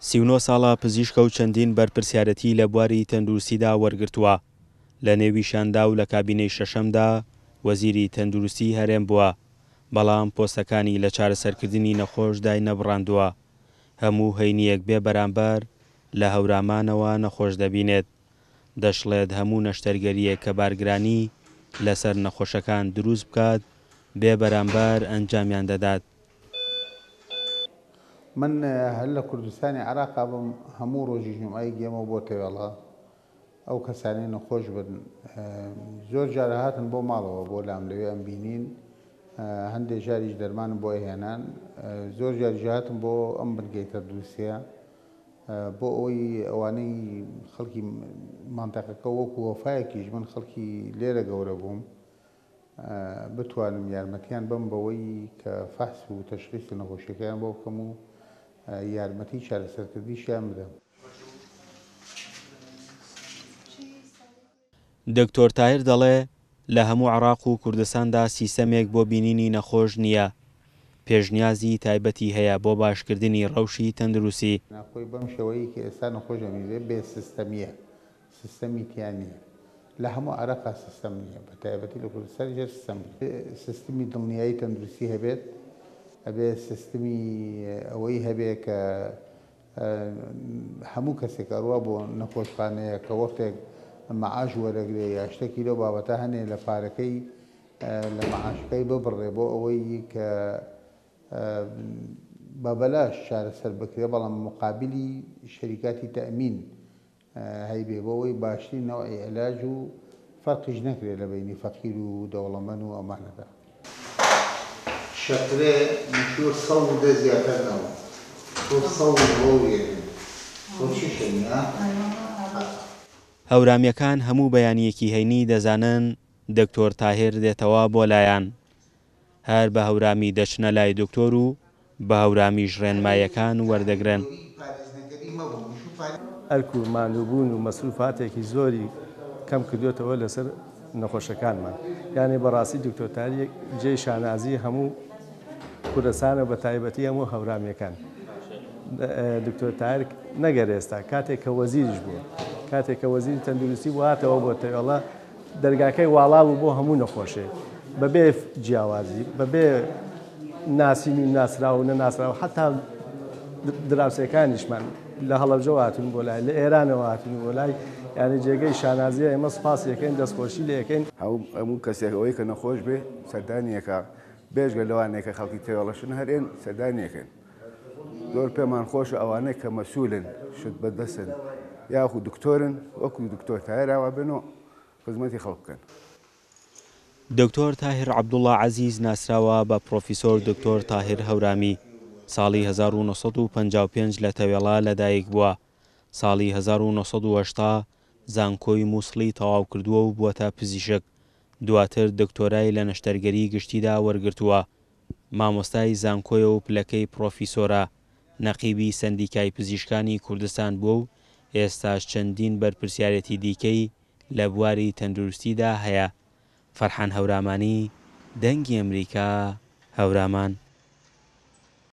39 ساڵە پزیشکە و چەندین بەرپرسیارەتی لە بواری تەندروستیدا وەرگرتووە، لە نێویشیاندا و لە کابینەی شەشەمدا وەزیری تەندروستی هەرێم بووە، بەڵام پۆستەکانی لە چارەسەرکردنی نەخۆش داینەبڕاندووە، هەموو هەینییەک بێ بەرامبەر لە هەورامانەوە نەخۆش دەبینێت. دەشڵێت هەموو نەشتەرگەرییەک کە بارگرانی لەسەر نەخۆشەکان دروست بکات بێ بەرامبەر ئەنجامیان دەدات. من هەر لە کوردستانی عێراقا بم هەموو ڕۆژی جومعەیەک یەمەوە بۆ تەوێڵە ئەو کەسانەی نەخۆش بن زۆر جار هاتن بۆ ماڵەوە بۆ لام لەوێ ئەم بینین هەندێ جاریش دەرمانم بۆ ئەهێنان زۆر جاریش هاتن بۆ ئەم بنکەی تەندروستیە بۆ ئەوەی ئەوانەی خەڵکی مەنتەقەکە وەکو وەفایەکیش من خەڵکی لێرە گەورە بووم بتوانم یارمەتیان بەم بەوەی کە فەحس و تەشخیسی نەخۆشیەکەیان بۆ بکەم و یارمەتی چارەسەرکردنیشیان بدەم. دکتۆر تاهیر دەڵێ، لە هەموو عێراق و کوردستاندا سیستەمێک بۆ بینینی نەخۆش نییە، پێشنیازی تایبەتی هەیە بۆ باشکردنی ڕەوشی تەندروستی. خۆی بەم شێوەیەی کە ئێستا نەخۆش ئەبینرێ بێ سیستەمییە، سیستەمی تیا نییە. لە هەموو عێراقا سیستەم نییە، بە تایبەتی لە کوردستانیش هەر سیستەم نییە. سیستمی دڵنیایی تەندروستی هەبێت، ئەبێ سیستمی ئەوەی هەبێ کە هەموو کەسێک ئەڕوا بۆ نەخۆشخانەیە کە وەختێک مەعاش وەرەگرێ یا شتێکی لەو بابەتە هەنێ لە پارەکەی لە مەعاشەکەی ببڕێ بۆ ئەوەی کە بە بەلاش چارەسەر بکرێ بەڵام مقابلی شەریکاتی تەئمین هەیبێ بۆ ئەوەی باشترین نەوعی عیلاج و فەرقیش نەکرێ لە بەینی فەقیر و دەوڵەمەن و ئەمانەدا. شەکرێ مشوور سەو و دە زیاتر نەبوو تۆ سەو و ڕۆ وێنێ تۆ چی شەنی ها؟ هەورامیەکان هەموو بەیانیەکی هەینی دەزانن دکتۆر تاهیر دێتەوە بۆ لایان. هەر بە هەورامی دەچنە لای دکتۆر و بە هەورامیش ڕێنمایەکان وەردەگرن. ئەرک و ماندووبوون و مەسروفاتێکی زۆری کەم کردوێتەوە لەسەر نەخۆشەکانمان یانێ بەڕاستی دکتۆر تاریک جێی شانازی هەموو کوردستانە بە تایبەتی هەموو هەورامیەکان. دکتۆر تارک نەگەر ئێستا کاتێک کە وەزیریش بووە کاتێک کە وەزیری تەندروستی بوو هاتەوە بۆ تەوێڵە دەرگاکەی واڵا بوو بۆ هەموو نەخۆشێ بەبێ جیاوازی بەبێ ناسین و ناسراو و نەناسراو حتا دراوسێکانیشمان لە هەڵەبجەوە هاتوون بۆ لای لە ئێرانەوە هاتوون بۆ لای یعنی جێگەی شانازیە ئێمە سوپاسی ئەکەین دەستخۆشی لێ ئەکەین. هەموو کەسێک ئەوەی کە نەخۆش بێ سەردانی ئەکا بێجگە لەوانەی کە خەڵکی تەوێڵەشن هەر ئێن سەردانی ئەکەن. زۆر پێمان خۆشە ئەوانەی کە مەسولن شت بەدەستن یاخو دکتۆرن وەکو دکتۆر تاهیر ئاوا بن و خزمەتی خەڵک بکەن. دکتۆر تاهیر عەبدوڵا عەزیز ناسراوە بە پڕۆفیسۆر دکتۆر تاهیر هەورامی، ساڵی 1955 لە تەوێڵە لەدایک بووە، ساڵی 1980 زانکۆی موسڵی تەواوکردووە و بووەتە پزیشک، دواتر دکتۆرای لە نەشتەرگەری گشتیدا وەرگرتووە. مامۆستای زانکۆیە و پلەکەی پڕۆفیسۆرە، نەقیبی سەندیکای پزیشکانی کوردستان بووە و ئێستاش چەندین بەرپرسیارێتی دیکەی لە بواری تەندروستیدا هەیە. فەرحان هەورامانی، دەنگی ئەمریکا، هەورامان.